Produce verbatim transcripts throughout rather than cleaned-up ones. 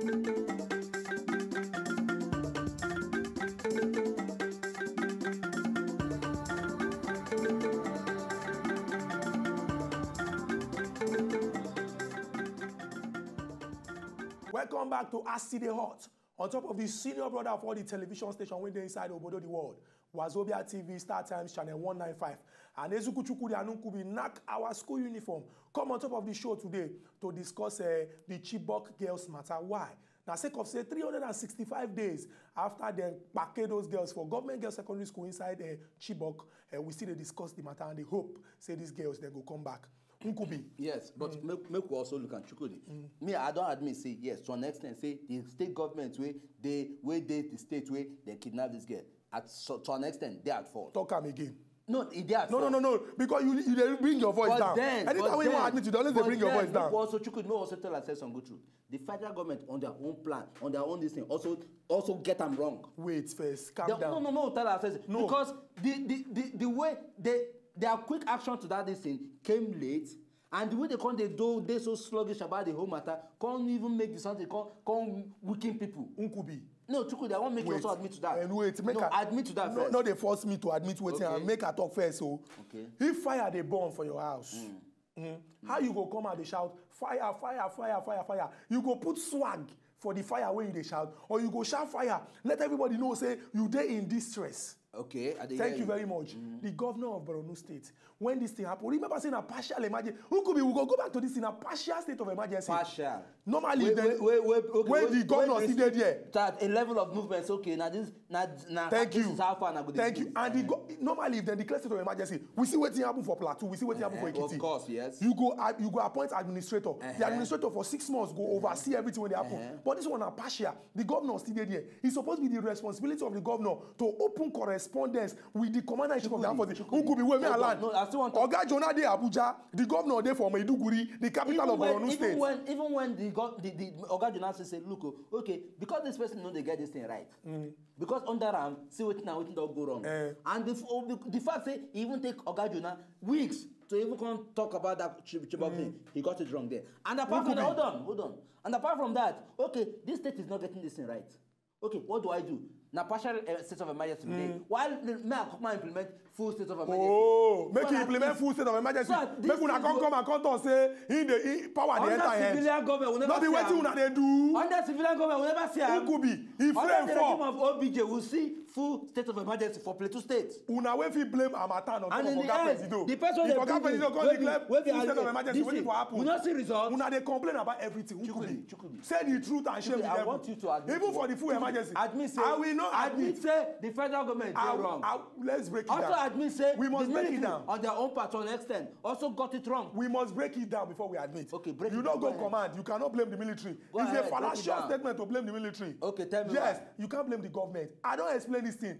Welcome back to As E Dey Hot. On top of the senior brother for the television station wey dey inside obodo the world, Wazobia T V, Star Times Channel one nine five, and Ezukuchukwu the Anunkubi knack our school uniform come on top of the show today to discuss uh, the Chibok girls matter. Why? Na sake of say three hundred and sixty-five days after dem kpake those girls for government girls secondary school inside uh, Chibok, uh, we still dey discuss the matter and dey hope say these girls dem go come back. Nkubi. Yes, but mm. make, make we also look at Chukwudi. Mm. Me, I don't admit say yes to an extent say the state government way they way they the state way they kidnap this girl at so, to an extent they at fault. Talk am again. No, e dey at no, no, no, no, because you you dey bring your voice but down. Then, anytime wey you wan admit, you dey always dey bring your voice down. Also, Chukwudi, no also tell us some good truth. The federal government on their own plan, on their own this thing, also also get am wrong. Wait first, calm the, down. No, no, no, tell us first. No. Because the the the, the way they their quick action to that this thing came late, and the way they come dey do dey so sluggish about the whole matter come even make the something come come weaken people. Nkubi. No, Chukwudi, I wan make you also admit to that. And wait, make no, I admit to that no, first. No, they force me to admit wetin okay. And make I talk first. So, okay. If fire dey burn for your house, mm. Mm. How you go come out dey shout fire, fire, fire, fire, fire? You go put swag for the fire wey you dey shout, or you go shout fire, let everybody know say you dey in distress. Okay, I dey Thank you very much. Mm. The governor of Borno State, when this thing happen, remember say na partial emergency. Who could be? We go go back to this thing. Na partial state of emergency. Partial. Normally, wait, then, wait, wait, wait, okay, when wait, the governor wait, still dey there, that a level of movement. Okay, now this, now, now thank this you. Is how far now go. Thank you. And the go, normally, if they declare state of emergency, we see wetin happen for Plateau, we see wetin happen for Ekiti. Of course, yes. You go, uh, you go appoint administrator. Uh-huh. The administrator for six months go oversee everything when they happen. Uh-huh. But this one na partial. The governor still dey there. It's supposed to be the responsibility of the governor to open correspondence with the commander in chief of the armed forces. Who could be where me land? No, I still want to. Oga Jonah dey Abuja. The governor dey for Maiduguri, the capital of Borno State. Even when, even when the, the, the Oga Jonah say, look, oh, okay, because this person no dey get this thing right. Mm. Because under am, see wetin na wetin don go wrong. Eh. And the, the, the fact say he even take Oga Jonah weeks to even come talk about that Chibok mm. Thing, he got it wrong there. And apart from that, hold on, hold on. And apart from that, okay, this state is not getting this thing right. Okay, what do I do? Na partial uh, state of emergency mm. While me I come implement full state of emergency. Oh, make you implement full state of emergency. So make una come come and come talk say in the in power dey enter head. Under civilian government, we never see am. No be wetin una dey do. Under civilian government, we never see am. Who could be? If rain fall. Under the regime of O B J, we see full state of emergency for Plateau State. Una wey fit blame Harmattan on top of Oga Presido. The person wey dey bring the wey be wey be full state of emergency, wetin for happen? We no see result. Una dey complain about everything. Who could be? Say the truth and shame the devil. I want you to admit. Even for the full emergency. Admit say. I will not admit. Admit say the federal government dey wrong. Let's break it down. Also admit say we must break it down. On their own part to an extent also got it wrong. We must break it down before we admit. Okay, break it down. You no go command. You cannot blame the military. It's a fallacious statement to blame the military. Okay, tell me. Yes, you can't blame the government. I don explain this thing.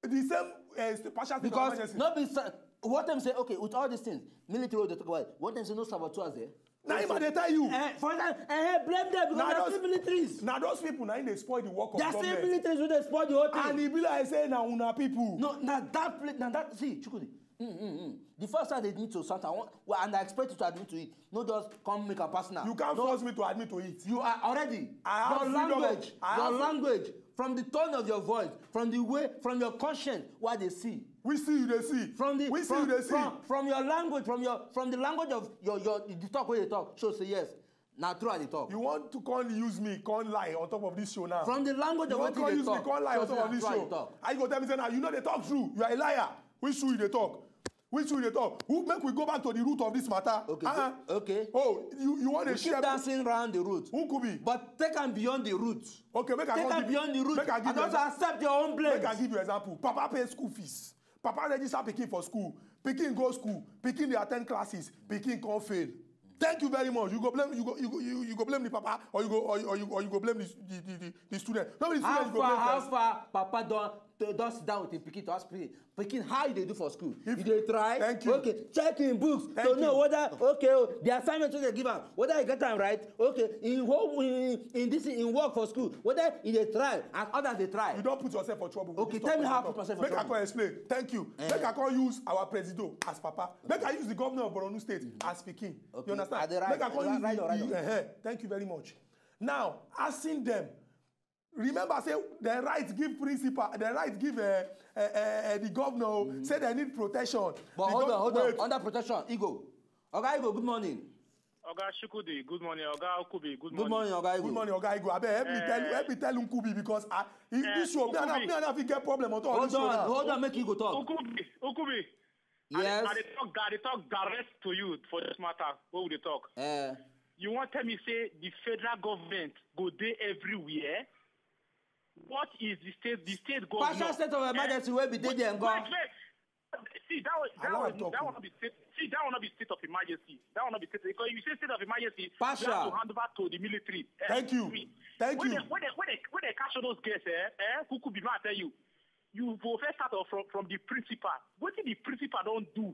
The same uh, partial state of emergency. Because no be what dem say, okay, with all these things, military wey dey talk about it, what dem say no saboteurs there. Na him I dey tell you. Eh, for that, eh, blame them because they are still militaries. Na those people na him dey spoil the work of government. They are still militaries wey dey spoil the whole thing. And e be like say na una people. No, na that place, na that, see, Chukwudi. Mm, mm, mm. The first time they need to something, I want, well, and I expect you to admit to it. No, just come make a personal. You can't force me to admit to it. You are already. I have freedom. Your language, your language, from the tone of your voice, from the way, from your conscience, what they see. We see you, they see. From the we see from, you, they see. From, from your language, from your from the language of your your the talk where you talk. So say yes. Na true I dey talk. You want to come use me, come lie on top of this show now. From the language of what you dey talk. You want to come use me, come lie on top of this show. I go tell me say now you know they talk true. You are a liar. Which true you dey talk? Which true you dey talk? Who make we go back to the root of this matter? Okay. Uh-uh. Okay. Oh, you you want to keep dancing around the root. Who could be? But take am beyond the root. Okay, make I take am beyond the root. Make I give and also accept your own blame. Make I give you example. Papa pay school fees. Papa register pikin for school. Pikin go school. Pikin dey attend classes. Pikin come fail. Thank you very much. You go blame you go you go you, you go blame the papa or you go or, you- or you or you go blame the the, the, the, the student. No be the student you go blame first. How far papa don to don sit down with him pikin to ask pikin pikin how you dey do for school? You dey try? Thank you. Okay, check him books to know whether okay oh, the assignment wey dey give am whether he get am right. Okay, in whole in, in this in work for school whether he dey try and others dey try. You don put yourself for trouble. Okay, tell me how I put myself for trouble. Make I come explain. Thank you. Eh. Make I come use our presido as papa. Make I use the governor of Borno State as pikin. Okay. You understand? I dey right. Make I come use the, the, eh, thank you very much. Now, asking them, remember say the right give principal, the right give uh, uh, uh, uh, the governor, oh, say they need protection. But hold Because- on, hold on. wait, Under protection, Igwe. Oga Igwe, good morning. Oga Chukwudi, good morning. Oga Okubi, good Good morning, Oga Igwe. Good morning, Oga Igwe. Abeg, help me tell you, Eh. Help me tell Nkubi because I, he, Eh, this show, me and I, Nkubi. me and I fit get problem on top of Hold this show on, now. Hold on, make you go talk. Okubi, Okubi. I dey- Yes. I dey talk, I dey talk direct to you for this matter. What we dey talk? Eh, You wan tell me say the federal government go dey everywhere? What is the state? The state government. Partial state of emergency wey be dey there, Wait, nko? Wait, wait. See that one. That Allow one. am talk, That oh. one no be state. See that one no be state of emergency. That one no be state. Because if you say state of emergency, Partial. You have to hand over to the military. Eh, Thank you. see, Thank when you. They, when they when they when they catch all those girls, eh, eh, Kukubi, ma tell you, you go first start off from from the principal. Wetin the principal don do,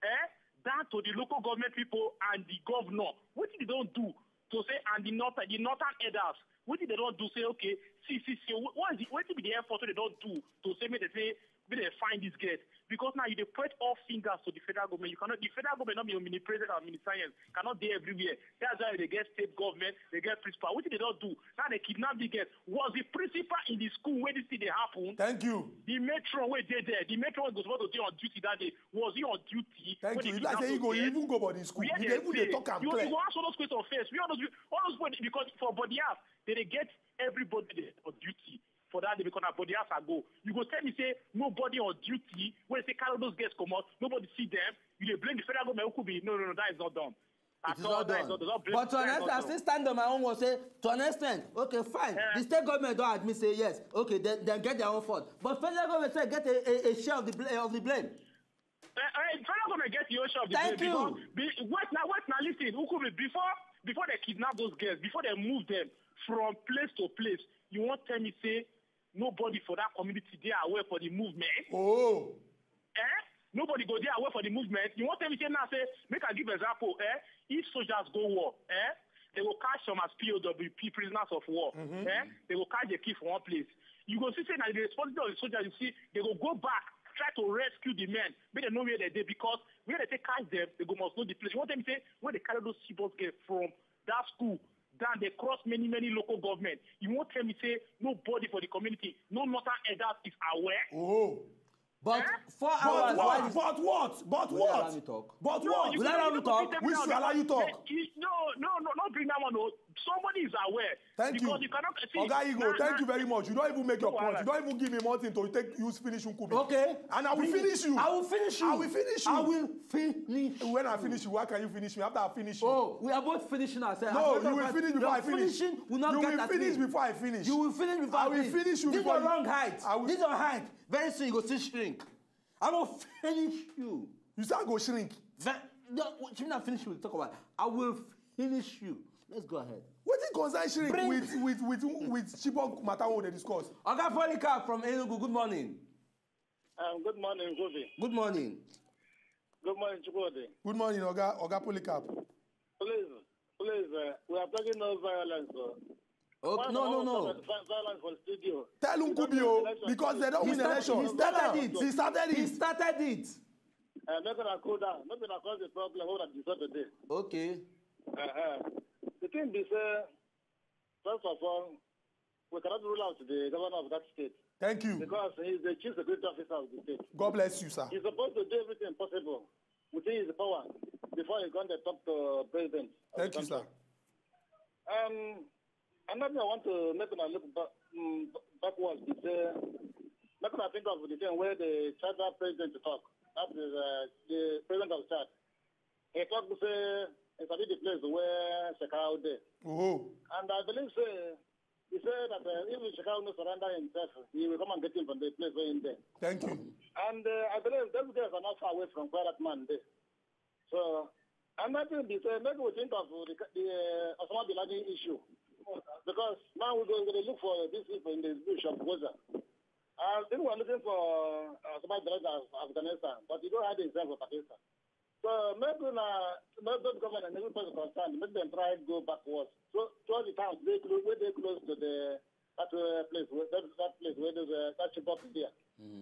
eh, down to the local government people and the governor. Wetin they don do to say and the north the northern elders. Wetin they don do say okay, see see see. What is the, wetin be the effort wey they don do to say make they say make they find this girl? Because now you dey point all fingers to the federal government. You cannot the federal government not be omnipresent and omniscient, cannot dey everywhere. That's why they get state government, they get principal. Wetin they don do? Now they kidnap the girl. Was the principal in the school where this thing dey happen? Thank you. The matron wey dey there, the matron wey go suppose to dey on duty that day, was he on duty? Thank When you. they If I kidnap say you those go girls? even go body school, Where you they dey even dey dey? Talk am You, clear. You go ask all those questions first. Where all those all those people because for body house, they dey get everybody dey on duty for that day because na body house I go. You go tell me say nobody on duty when they say carry those girls comot, nobody see them. You dey blame the federal government who could be no no no that is not done. It is not done. But to an extent, I still stand on my own one say, to an extent, okay, fine. The state government don admit say yes, okay, then, then get their own fault. But federal government say get a, a, a share of the blame of the blame. Uh, uh, federal government get the whole share of the Thank blame you. Because be, wait now, wait now, listen, Ukubi, before before they kidnap those girls, before they move them from place to place, you won't tell me say nobody for that community they are aware for the movement. Oh. Eh? Nobody go there aware for the movement. You won't tell me say now say make I give example. Eh? If soldiers go war, eh? They will catch some as P O W P prisoners of war. Eh? They will catch the key for one place. You go see say now the responsibility of the soldiers. You see, they go go back try to rescue the men. Make they know where they dey because where they take catch them, they go must know the place. You won't tell me say when they carry those Chibok girls from that school down, they cross many many local government. You won't tell me say nobody for the community, no northern elders is aware. Oh. But four But hours. Why what? this- But what? But Will you allow what? me talk? But No, what? you Will I don't allow need me to talk? put them Which down you allow you because talk? they- you- No, no, no, not bring that one. Oh. Somebody is aware. Thank you. Because you cannot see. Oga Igwe, Nah, thank nah. You very much. You don't even make your No point. wahala. You don't even give me more thing to take use finish Nkubi. Okay. And I will Bring it. finish you. I will finish you. I will finish you. I will finish. When I finish you, why can you finish me? After I finish you. Oh, we are both finishing ourselves. No, I'm you not will talking finish about- before I you're finish. Finishing will not You get will at finish me. before I finish. You will finish before I will me. Finish you This before is your you- wrong height. I will- This is your height. Very soon you go see shrink. I will finish you. You say I go shrink. Ve- no, what you not finish you will talk about. I will finish you. Let's go ahead. Wetin concern shrink Bring- with with with with Chibok matter wey we dey discuss? Oga Polycarp from Enugu, good morning. Um, good morning, Nkubi. Good morning. Good morning, Chukwudi. Good morning, Oga Oga Polycarp. Please, please, uh, we are talking no violence. Uh. Oh, no, no, no. Violence for studio. Tell Nkubi o, because they don't He win started, election. he started it. He started He it. Started it. Uh, make una cool down. Make una cause the problem. What I deserve today. Okay. Uh-huh. The thing is, uh, first of all, we cannot rule out the governor of that state. Thank you. Because he is the chief security officer of the state. God bless you, sir. He's supposed to do everything possible within his power before he going to talk to president. Of Thank the you, sir. country. Um, another thing I want to make una look back, um, backwards is uh, make una think of the thing where the Chad president talk. That is uh, the president of Chad. He talk to say it's a the place where Shekau there. Oh. And I believe say he said that uh, if Shekau no surrender himself, he will come and get him from the place where in there. Thank you. And uh, I believe those guys are not far away from where that man there. So another thing is uh, maybe we think of the, the uh, Osama bin Laden issue because now we go we look for these people in the bush of Gaza. I think we're looking for uh, Osama bin Laden of Afghanistan, but he don't have himself for Pakistan. So maybe now, maybe the government and every person concerned, make them try go backwards. So towards the towns they close, where they close to the that uh, place, where that, that place where there's uh, that Chibok there.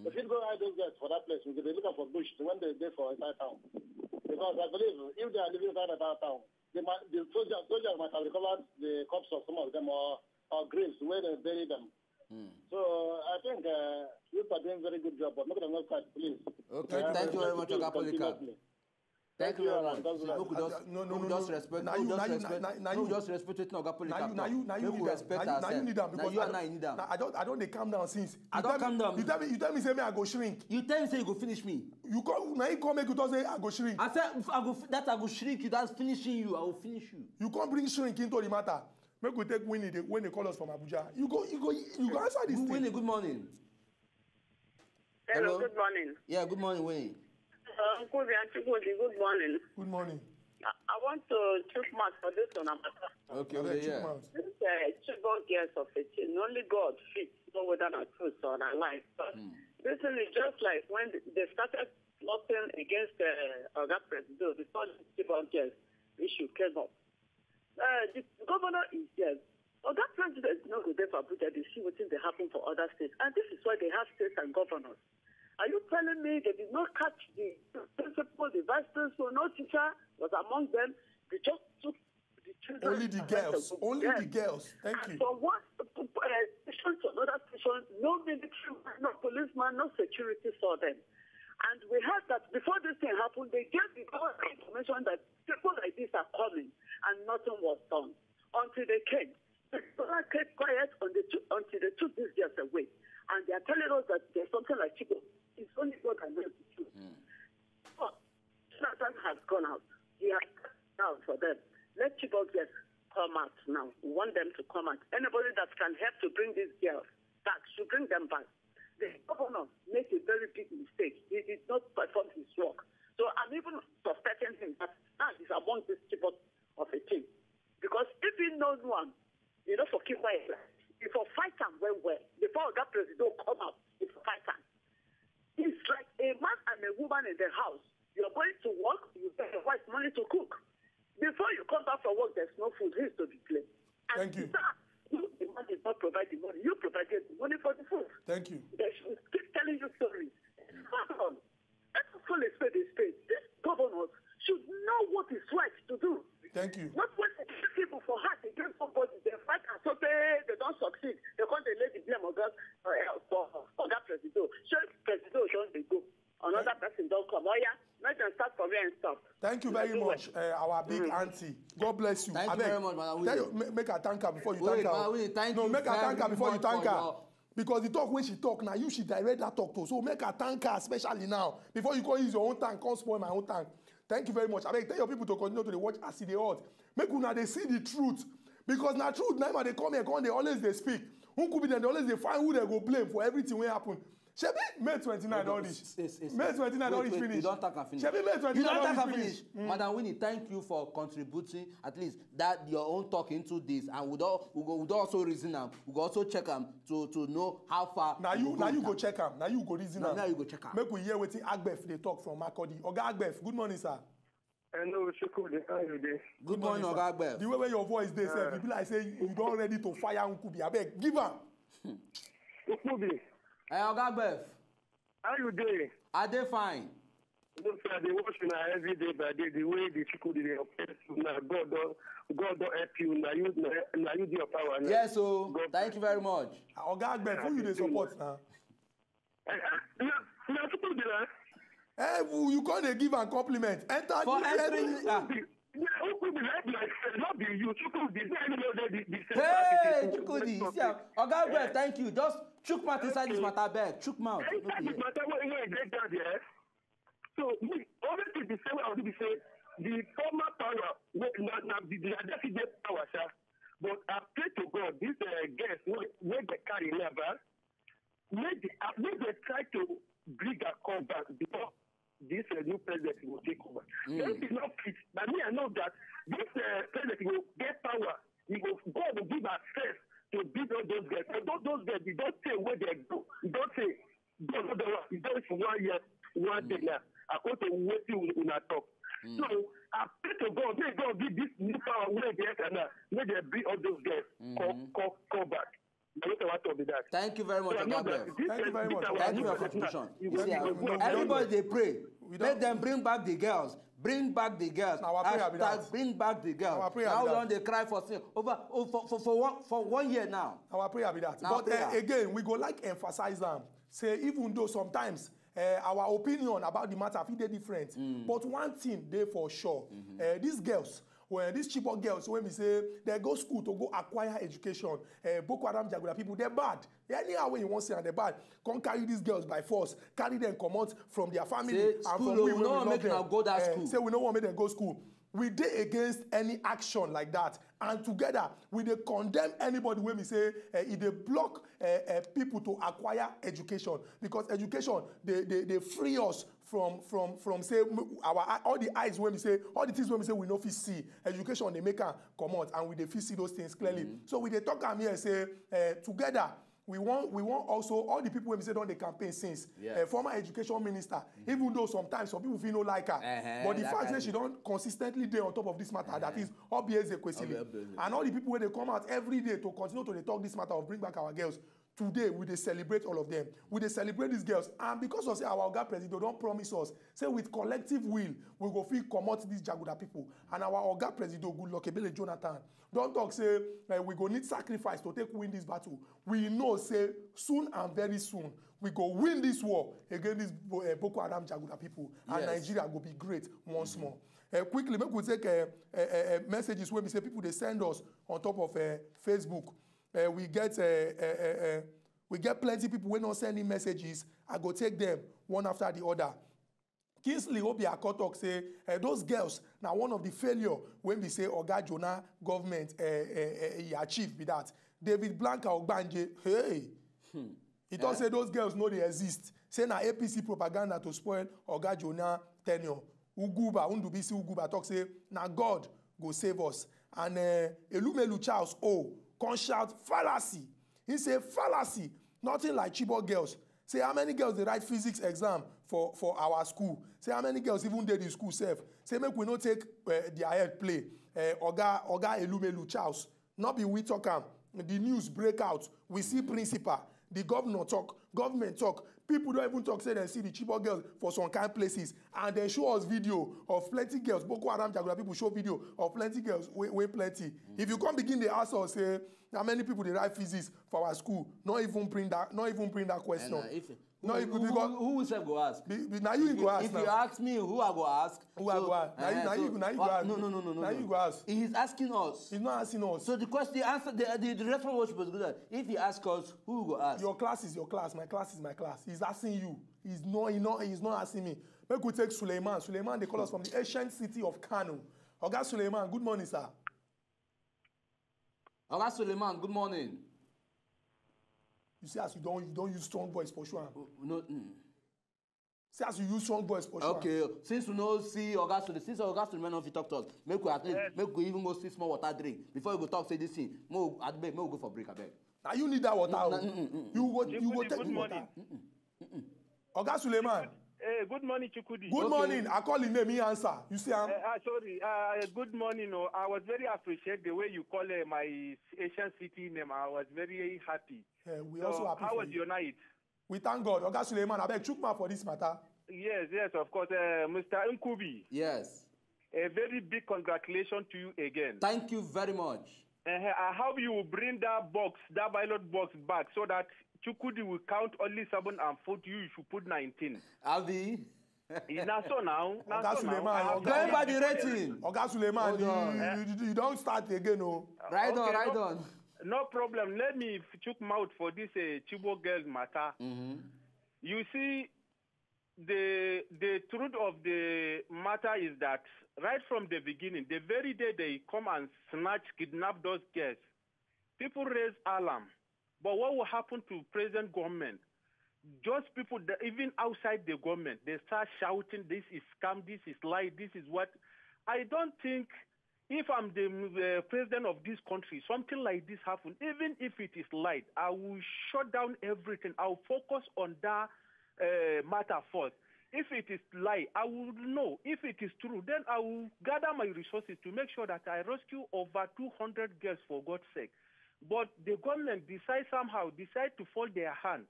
If you go hide those guys for that place, we could be looking for bush when they there for inside town. Because I believe if they are living inside that town, the, ma- the soldiers, soldiers might have recovered the corpse of some of them or, or graves where they bury them. So I think uh, youth are doing very good job, but make them not fight, please. Okay, thank you very much, Oga Polycarp. Thank you very much. Make we just, no, no, make we no, just no. respect. Na Make we you, na just you, respect. na, na Make we you. Just respect wetin Oga Polycarp Na you, na you, talk. na you Make we need am. respect Na you, na you ourselves. need am Na because you I and I don't- need am. na- I don't, I don't dey calm down since. I You don tell me- calm down. You tell me, you tell me say me I go shrink. You tell me say you go finish me. You come, na you come make you talk say I go shrink. I said if I go f- that I go shrink you. That's finishing you. I will finish you. You come bring shrink into the matter. Make we take Winnie dey, when they call us from Abuja. You go, you go, you go answer this Good thing. Winnie, good morning. Hello, Hello? Good morning. Yeah, good morning, Winnie. Uh, Uncle Bianchi, good morning. Good morning. I, I want to chook mouth for this one. I'm Okay, Abeg, okay, chook yeah. mouth. This uh, Chibok girls of eighteen, only God fits know whether na truth or na lie. But this thing is just like when they started plotting against uh, Oga Presido before the Chibok girls issue came up. Uh, the governor is there. Oga President no go dey for Abuja dey see wetin dey happen for other states, and this is why they have states and governors. Are you telling me they did not catch the principal, the vice principal, no teacher was among them? They just took the children. Only the and went girls. away. Only Yes. the girls. Thank And you. for one uh, station to another station, no military man, no policeman, no security saw them. And we heard that before this thing happened, they gave the government information that people like this are coming, and nothing was done until they came. The government kept quiet on the two, until they took these girls away. And they are telling us that there's something like Chibok. It's only God that knows the truth. But Jonathan has gone out. He has gone out for them. Let Chibok girls come out now. We want them to come out. Anybody that can help to bring these girls back should bring them back. The governor made a very big mistake. He did not perform his work. So I'm even suspecting him that now he's among these Chibok of a team. Because if he knows one, you know, for keep quiet, if for fight him well, well, before that president come out, if for fight him. It's like a man and a woman in the house. You're going to work, you pay your wife money to cook. Before you come back from work, there's no food. Who is to be blamed? And Thank you. Sir, you, the man did not provide the money. You provided the money for the food. Thank you. They should keep telling you stories. Come on. Let us call a spade a spade. These governors should know what is right to do. Thank you. Not when they kill people for heart against somebody, they fight and so say they don't succeed. They come, they lay the blame on God uh, for, for that Presido. So Presido don't they go. Another person don't come. Oh yeah, let them start from where and stop. Thank you very Everywhere. much, uh, our big auntie. God bless you. Thank you Abeg, very much, Madam tell Winnie. you, ma- make I thank her before you Wait, thank her. Madam Winnie, thank no, you make I thank her very before you much thank for her. Your Because the talk when she talk now, you she direct that talk to. So make I thank her especially now. Before you go use your own time, come spoil my own time. Thank you very much. Abeg, tell your people to continue to dey watch as e dey hot. Make una dey see the truth. Because na truth, na im I dey come here, come dey always dey speak. Who could be dem? Dey always dey find who dem go blame for everything wey happen. Shebi May twenty-nine don reach. Yes, yes, yes. May twenty-nine don Wait, reach wait, finish. You don talk and finish. Shebi May twenty-nine You don don talk reach and finish. finish. Madam Winnie, thank you for contributing at least that your own talk into this, and we don we go we don also reason am. We go also check am to to know how far. Na we you, na you with go am. Check am. Na you go reason Na am. me you go check am. Make we hear wetin Agbef dey talk from Makurdi. Oga Agbef, good morning, sir. Hello, Chukwudi, how you dey? Good morning, Oga Agbef. The way wey your voice dey sef, e be like say you don ready to fire Nkubi. Abeg, give am. Chukwudi, Eh, Oga Agbef, how you dey? I dey fine. No, sir, I dey watch una every day by day. The way the Chukwudi dey oppress you, na God don God don help you. Na you na, na you dey your power now. Yes, so God thank you very much. Oga Agbef, who you dey support now? Eh, eh, na na Chukwudi na. Eh, you come dey give am compliment. Enter For the- entering, ah, Yeah, Chukwudi like like say no be you. Chukwudi dey anywhere dey the the same Hey, practice. Chukwudi, you see am? Oga Agbef, thank you. Just chook mouth inside this matter, abeg. Chook mouth. Inside Make we this hear. Matter wey wey dey down there. So me, only thing be say wey I do be say the former power wey na na the na deputy dey power sha. But I pray to God, this uh, guest wey wey dey carry now, ba, make the uh, make dem try to bring am come back before this uh, new president go take over. If e no fit, but me I know that this uh, president go get power. He go God go give am strength to beat all those guys. Although those guys, e don tey wey dem go, e don tey. God no don e don for one year, one day now. According to wetin una talk. So I pray to God, make God give this new power wey dey enter now, make dem bring all those guys come come come back. Na wetin I wan talk be that. Thank you very much, So I know Oga that Agbef. this Thank you very this much. our Thank you for your new president, contribution. e You go see, be ah, good. everybody dey pray. We Make don- dem bring back the girls. Bring back the girls. Na our prayer be Hashtag that. Bring back the girls. Na our prayer Now be we that. don dey cry for sin over oh, for, for, for one for one year now. Our prayer be that. Na our But uh, prayer. Again, we go like emphasize am say even though sometimes uh, our opinion about the matter fit dey different, but one thing dey for sure. Uh, these girls, well, these Chibok girls, when we say they go school to go acquire education, uh, Boko Haram jaguda people, they're bad. Anyhow way you wan see am, they're bad. Come carry these girls by force, carry them comot from their family Say and school from o, we we wey no we wan love make una them. Go that Eh, school. Say we no wan make them go school. We dey against any action like that, and together we dey condemn anybody wey be say uh, e dey block uh, uh, people to acquire education, because education dey dey dey free us from from from say m- our eye- all the eyes wey be say all the things wey be say we no fit see, education dey make am comot and we dey fit see those things clearly. So we dey talk am here say uh, together we wan we wan also all the people wey be say don dey campaign since. Yes. Uh, former education minister, even though sometimes some people fit no like her, Uh-huh, but the like fact I say say. She don consistently dey on top of this matter, that is Obieze Kwesili, Obi- Obieze. And all the people wey dey come out every day to continue to dey talk this matter of bring back our girls, today we dey celebrate all of them. We dey celebrate these girls, and because of say our oga presido don promise us say with collective will we go fit comot these jaguda people, and our oga presido Goodluck Ebele Jonathan don talk say uh, we go need sacrifice to take win this battle. We know say soon and very soon we go win this war against this Bo- uh, Boko Haram jaguda people, and Yes. Nigeria go be great once more. Uh, quickly, make we take uh, uh, uh, uh, messages wey be say people dey send us on top of uh, Facebook. Uh, we get uh, uh, uh, uh, we get plenty people wey no send in messages. I go take them one after the other. Kingsley Obiako talk say uh, those girls na one of the failure wey be say Oga Jonah government uh, uh, uh, he achieve be that. David Blanca Ogbanje, hey, he talk say those girls no dey exist. Say na A P C propaganda to spoil Oga Jonah tenure. Uguba, Undubisi Uguba talk say na God go save us. And uh, Elumelu Charles O come shout fallacy. He say fallacy, nothing like Chibok girls. Say how many girls dey write physics exam for for our school? Say how many girls even dey the school sef? Say make we no take uh, their head play. Uh, Oga Oga Elumelu Charles, no be we talk am. The news break out. We see principal. The governor talk. Government talk. People don even talk say dem see the Chibok girls for some kind places, and dem show us video of plenty girls. Boko Haram jaguda people show video of plenty girls wey wey plenty. If you come begin dey ask us say how many people dey write physics for our school, no even bring that no even bring that question. And, uh, if No, who, it go who, because who, who will self go ask? Be- be- na you If go you, ask if now. You ask me, who I go ask? Who I So, go ask? Na you- eh, na you- so, na you go wha- ask. No, no, no, no, no. Na no. you go ask. He is asking us. He's not asking us. So the question, the answer, the, the, the response was supposed to be that if he asks us, who will go ask? Your class is your class. My class is my class. He's asking you. He's not. He not. He's not asking me. Make we take Suleiman. Suleiman, they call us from the ancient city of Kano. Oga Suleiman, good morning, sir. Oga Suleiman, good morning. You see, as you don't you don't use strong voice for sure. No, mm. See as you use strong voice for sure. Okay, since we no see Oga Suleiman, since Oga Suleiman no fit talk to us, make we at least Yes. Make we even go see small water drink before we go talk say this thing. Make we, abeg, make we go for break, abeg. Now you need that water. Na- Oh. mm, mm, mm. You go you go Chukudi, take good the morning. Water. Oga Suleiman, Eh, good morning, Chukudi. good Okay. Morning. I call him name, he answer. You see am? Uh, uh, sorry. Uh, good morning. Oh, I was very appreciate the way you call uh, my Asian city name. I was very happy. Eh, we So, also happy how for was you. Your night? We thank God. Oga Suleiman, abeg chook mouth for this matter. Yes, yes, of course. Uh, Mister Nkubi, Yes. A very big congratulations to you again. Thank you very much. Uh, I hope you will bring that box, that ballot box back, so that Chukudi will count only seven and put you, you should put nineteen. Abi. Eh, na so now. Na Oga so Suleiman, now. Oga- Going by the rating. Oga Suleiman, Hold on. you, you, you, you don't start again, oh. Right on, Okay, right no, on. No problem. Let me chook mouth for this uh, Chibo girls matter. Mm-hmm. You see, the the truth of the matter is that right from the beginning, the very day they come and snatch, kidnap those girls, people raise alarm. But what will happen to present government? Just people, that even outside the government, they start shouting, "This is scam, this is lie, this is what." I don't think if I'm the uh, president of this country, something like this happen, even if it is lied, I will shut down everything. I'll focus on that uh, matter first. If it is lie, I will know. If it is true, then I will gather my resources to make sure that I rescue over two hundred girls, for God's sake. But the government decide somehow, decide to fold their hand,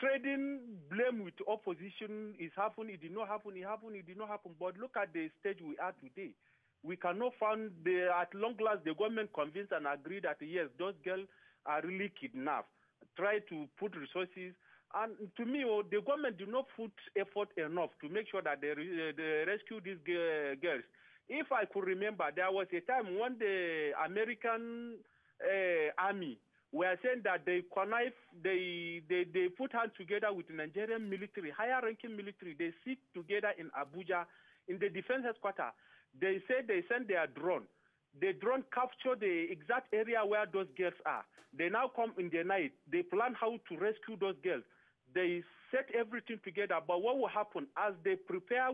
trading blame with opposition is happen, it did not happen, it happened, it did not happen. But look at the stage we are today. We cannot find the, at long last, the government convinced and agreed that yes, those girls are really kidnapped. Try to put resources. And to me, oh, the government did not put effort enough to make sure that they, re- they rescue these gi- girls. If I could remember, there was a time when the American uh, army were saying that they connive, they, they, they put hands together with Nigerian military, higher ranking military. They sit together in Abuja, in the defense headquarters. They say they send their drone. The drone capture the exact area where those girls are. They now come in the night. They plan how to rescue those girls. They set everything together. But what will happen as they prepare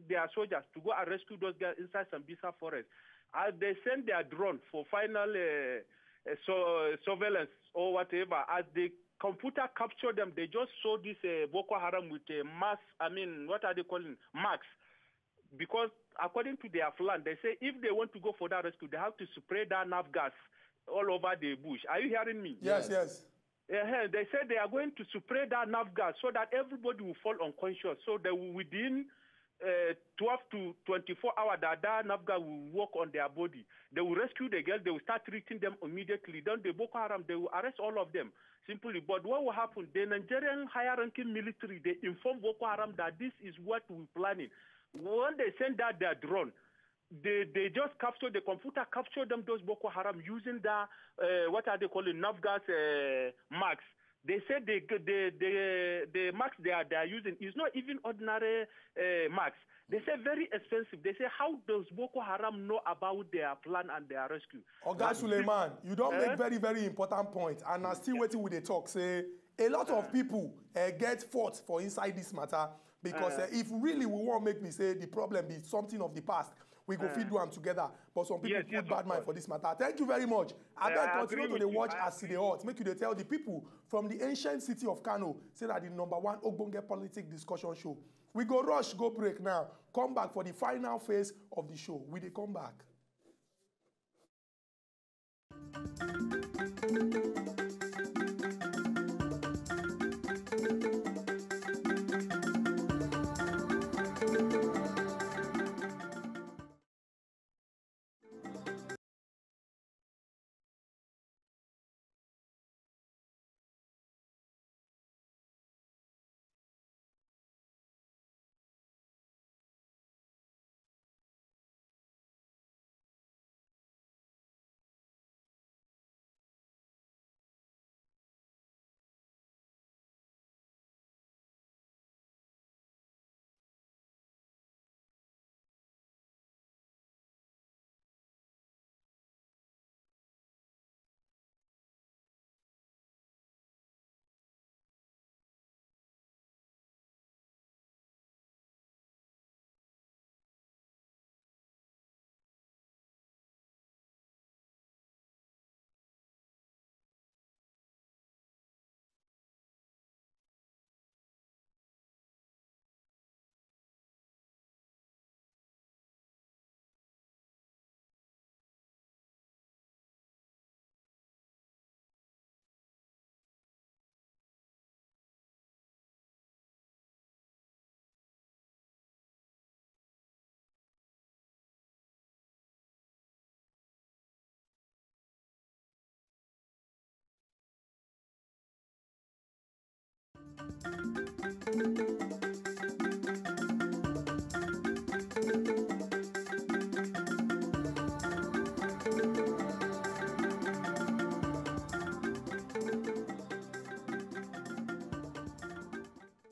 their soldiers to go and rescue those girls inside Sambisa forest? As they send their drone for final uh, uh, so, uh, surveillance or whatever, as the computer capture them, they just saw this uh, Boko Haram with a mass, I mean, what are they calling? Max. Because according to their plan, they say if they want to go for that rescue, they have to spray that nerve gas all over the bush. Are you hearing me? Yes, yes. Uh, they said they are going to spray that nerve gas so that everybody will fall unconscious. So they will, within uh, twelve to twenty-four hours, that that nerve gas will work on their body. They will rescue the girls. They will start treating them immediately. Then the Boko Haram, they will arrest all of them simply. But what will happen? The Nigerian higher-ranking military, they inform Boko Haram that this is what we're planning. When they send that their drone, they they just capture the computer, capture them, those Boko Haram, using the uh, what are they calling, nerve gas uh, max. They said the the the the max they are they are using is not even ordinary uh, max. They say very expensive. They say how does Boko Haram know about their plan and their rescue? Oga Suleiman, you don make very very important point, and na still wetin we dey talk say a lot of people uh, get fault for inside this matter because uh, if really we wan make we say the problem be something of the past, we go fit do am together. But some people Yes, put yes, bad of mind course. For this matter. Thank you very much. I Abeg agree continue to with dey you. Watch I as e dey hot. Make you dey tell the people from the ancient city of Kano say na the number one ogbonge politic discussion show. We go rush go break now. Come back for the final phase of the show. We dey come back.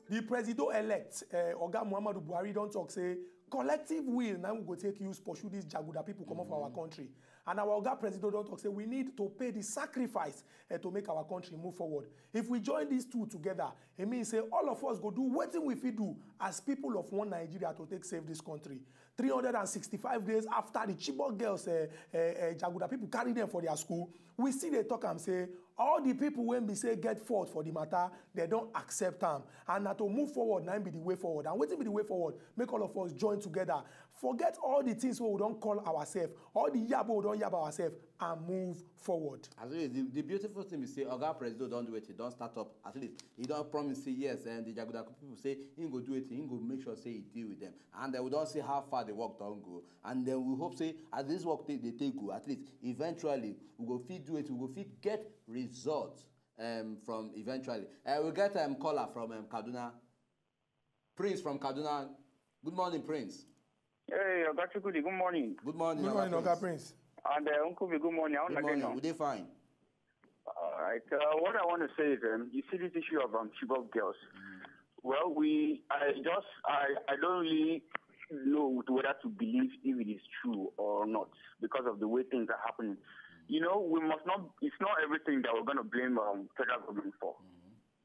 The presido-elect, uh, Oga Muhammadu Buhari, don talk say collective will na we go take use pursue these jaguda people comot for our country. And our Oga Presido don talk say we need to pay the sacrifice uh, to make our country move forward. If we join these two together, e mean say all of us go do wetin we fit do as people of one Nigeria to take save this country. Three hundred and sixty-five days after the Chibok girls, uh, uh, uh, jaguda people carry them for their school, we still dey talk am say all the people wey be say get fault for the matter, they don accept am, and na to move forward na im be the way forward. And wetin be the way forward? Make all of us join together, forget all the things wey we don call ourselves, all the yab wey we don yab ourselves, and move forward. At least the, the beautiful thing is say Oga Presido don do it, he don start up. At least he don promise say yes, and the Jaguda people say he go do it, he go make sure say he deal with them, and then we don see how far the work don go, and then we hope say as this work take dey take go, at least eventually we go fit do it, we go fit get results um, from eventually. Uh, we get um, caller from um, Kaduna, Prince from Kaduna. Good morning, Prince. Hey, Oga Chukwudi, good morning. Good morning, Good morning, Oga Oga Prince. And uh, Uncle B, good morning. I want Good to get morning. on. We dey fine. All right. Uh, what I want to say is, um, you see this issue of um, Chibok girls. Well, we, I just, I, I don't really know whether to believe if it is true or not because of the way things are happening. You know, we must not. It's not everything that we're going to blame um, federal government for.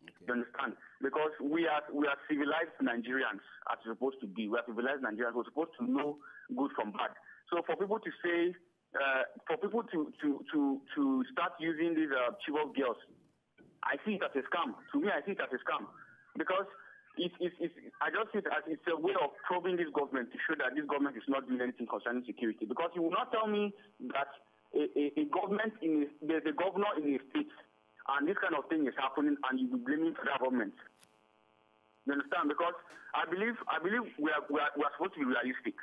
Okay. You understand? Because we are we are civilized Nigerians as we're supposed to be. We are civilized Nigerians. We're supposed to know good from bad. So for people to say, uh, for people to to to to start using these uh, Chibok girls, I see it as a scam. To me, I see it as a scam because it, it, it, I just see it as it's a way of probing this government to show that this government is not doing anything concerning security. Because you will not tell me that a, a, a government in a, there's a governor in a state and this kind of thing is happening and you'll be blaming federal government. You understand? Because I believe I believe we are, we are, we are supposed to be realistic.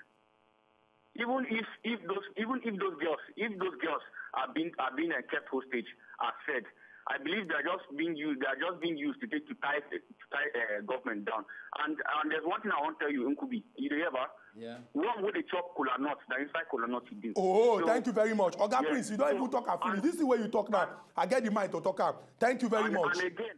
Even if if those even if those girls if those girls are being are being uh, kept hostage as said, I believe they are just being used. They are just being used to take to tie to tie uh, government down. And and there's one thing I want to tell you, Nkubi. You dey hear, ba? Yeah. One wey dey chop kola nut, na inside kola nut e dey. Oh, So- thank you very much. Oga Yes. Prince, you don't even talk am finish. This is where you talk now. I get the mind to talk am. Thank you very and, much. And again,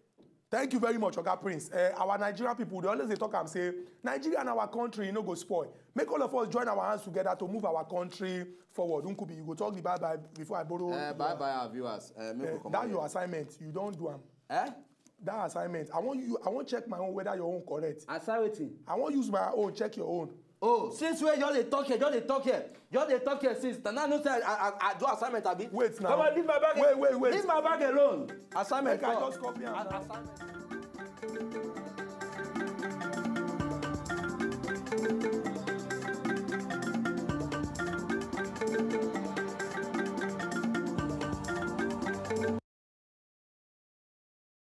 Thank you very much, Oga Prince. Uh, our Nigerian people, they always dey talk am say Nigeria and our country no go spoil. Make all of us join our hands together to move our country forward. Nkubi, you go talk the bye bye before I borrow. Uh, bye bye, our viewers. Uh, make Uh, we come that on your here. Assignment, you don't do am. Eh? That assignment, I want you. I want check my own whether your own correct. Assign wetin? I want use my own, check your own. Oh, since wey you just dey talk here, just dey talk here, just dey talk here since. Na now I know say I, I, I do assignment abi. Wait now. Come on, leave my bag. Wait, wait, wait. Leave my bag alone. Assignment. Make I Come. Just copy am. A- assignment.